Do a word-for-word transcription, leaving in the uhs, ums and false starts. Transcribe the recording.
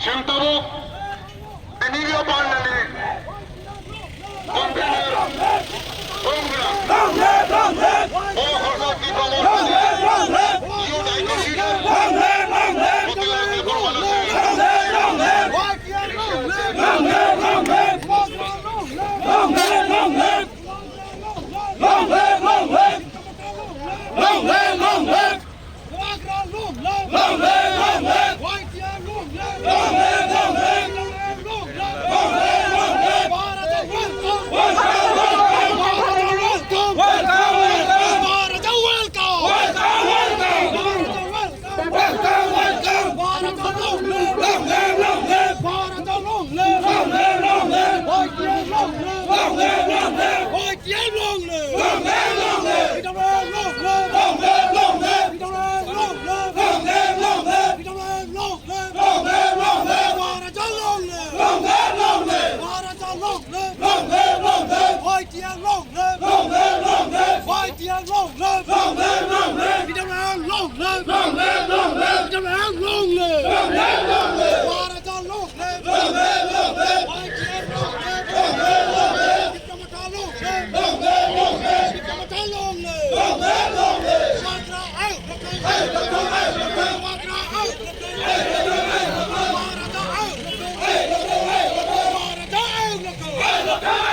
Chwng tabuk T N V O party ni convener Congress o Horsa Tipra Motha ni Youth Association Motilal Nepal Manase Long live, long live! Long live, long live! Wagra long live! Long live, long live! Y T F long live! Long live, long live! Long live, long live! Bharata welcome! Welcome, welcome! Bharata welcome! Welcome, welcome! Bharata welcome! Welcome, welcome! Bharata welcome! Welcome, welcome! Bharata long live! Long live, long live! Bharata long live! Long live, long live! Y T F long live! Long live, long live! Y T F long live! Long live, long live! P W F long live! Long live, long live! P W F long live! Long live, long live! P W F long live! Long live, long live! Bharata long live! Long live, long live! Bharata long live! Long live, long live! Y T F long live! Long live, long live! Y T F long live! Long live, long live! P W F long live! Long live, long live! P W F long live! Long live, long live! Bharata long live! Long live, long live! Y T F long live! Long live, long live! Tipra Motha long live! Long live, long live! Tipra Motha long live! Long live, long live! Wagra out! Wagra out! Bharata out! Bharata out!